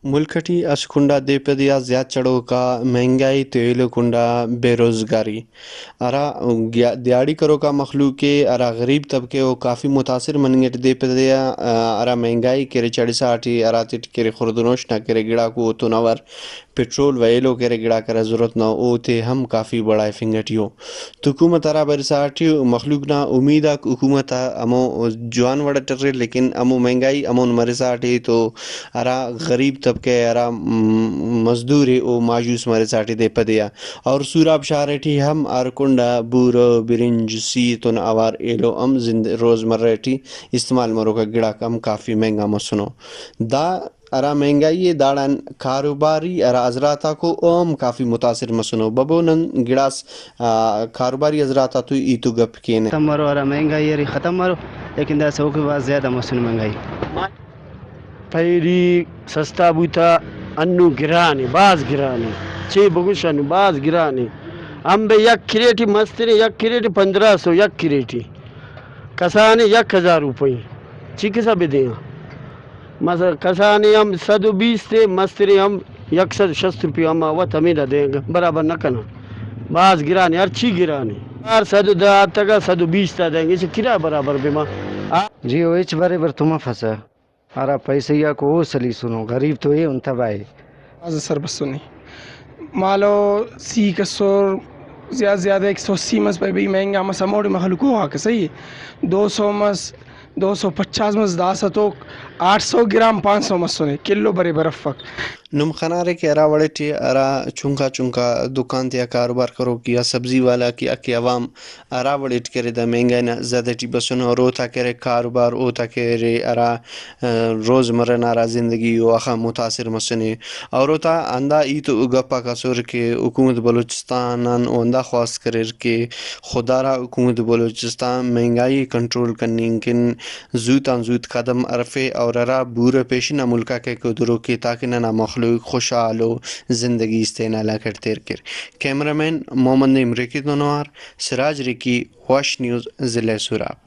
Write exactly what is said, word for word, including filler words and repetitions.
ملک اٹی اسہ کنڈا دے پہ دے آ زیات چڑوک آ مہنگائی تو ایلو کنڈا بے روزگاری۔ ہرا گیا-، دیہاڑی کروکا مخلوق ءِ، ہرا غریب طبقہ ءِ، او کافی متاثر مننگ اٹی دے پہ دے آ، آ، ہرا مہنگائی کہ ارے چڑھسا ٹی، ہراتیٹی کہ ارے خوردنوش نا کہ ارے گڑاکو اوتون اوار پٹرول و ایلو کہ ارے گڑاک ہرا ضرورت نا او تے ہم کافی بڑائفنگ اٹی او۔ تو حکومت ہرا برسا ٹی مخلوق نا امید آک حکومت آ ہمو جوان وڑ اٹ اریر، لیکن ہمو مہنگائی ہمون مرسا ٹی تو ہرا غریب طبقہ ءِ، ہرا م-، مزدور ءِ، او مایوس مرسا ٹی دے پہ دے آ۔ اور سوراب شار ٹی ہم ہر کنڈ آ بورو، برنج، سی تون اوار ایلو ہم زند-، روزمرہ ٹی استعمال مروکا گڑاک ہم کافی مہنگا مسنو۔ دا ہرا مہنگائی ءِ، داڑان کاروباری ہرا حضرات آکو او ہم کافی متاثر مسنو۔ ببو نن گڑاس، آ، کاروباری حضرات آتو ہیت و گپ کینہ۔ ختم مرو، ہرا مہنگائی ارے ختم مرو، لیکن داسہ اوکے بھاز زیادہ مسنو مہنگائی۔ پہلی سستا بوتا، انو گران ءِ، بھاز گران ءِ۔ چے بگوش انو بھاز گران ءِ۔ امب ءِ یک کریٹ ءِ مسترے، یک کریٹ ءِ پندرہ سو، یک کریٹ ءِ۔ کسان ءِ یک ہزار روپئی۔ چی کسا بدے آں؟ مثلاً کسان ءِ ہم صد و بیست ءِ، مسترے ہم یک سد و شست روپئی، اما وت ہمیدا دینگ برابر نہ کناں۔ بھاز گران ءِ، ہر چی گران ءِ۔ ہر صد و دہ آتگا صد و بیست آ دینگ، اسہ کرایہ برابر بما۔ آ- جی، او ہچ بریبر تو مفسہ۔ ہرا پیسہ آک او سلیسنو، غریب تو اے ہن تباہ اے۔ بھاز اثر بسنے۔ مالو سی کسر، زیات زیات ایک سو اسی مس پائے بھئی، مہنگا مس، ہموڑے مخلوق او آکہ، صحیح اے۔ دو سو مس، دو سو پچاس مس، داسہ تو آٹھ سو گرام، پانچ سو مسنے، کلو برے برفک۔ نم خنارے کہ ہرا وڑ ٹی ہرا چنکا چنکا دکان تیا کاروبار کروک یا سبزی والا کہ اکہ عوام ہرا وڑ اٹ کہ ارے دا مہنگائی نا زد ٹی بسنو، اور اوتا کہ ارے کاروبار، اوتا کہ ارے ہرا، آ، روزمرہ نا ہرا زندگی او اخہ متاثر مسنے۔ اور اوتا ہندا ہیت و گپ آک ئسر کہ حکومت بلوچستان آن او ہندا خواست کریر کہ خدارا حکومت بلوچستان مہنگائی ءِ کنٹرول کننگ کن زوت آن زوت قدم ہرفے اور ہرا بورہ پیشن نا ملک آک ءِ کدرو کے، تاکہ ننا مخلوق خوشحال و زندگی اس تینا علاقہ ٹی تیر کیر۔ کیمرہ مین محمد نعیم ریکی تون اوار، سراج ریکی، وش نیوز، ضلع سوراب۔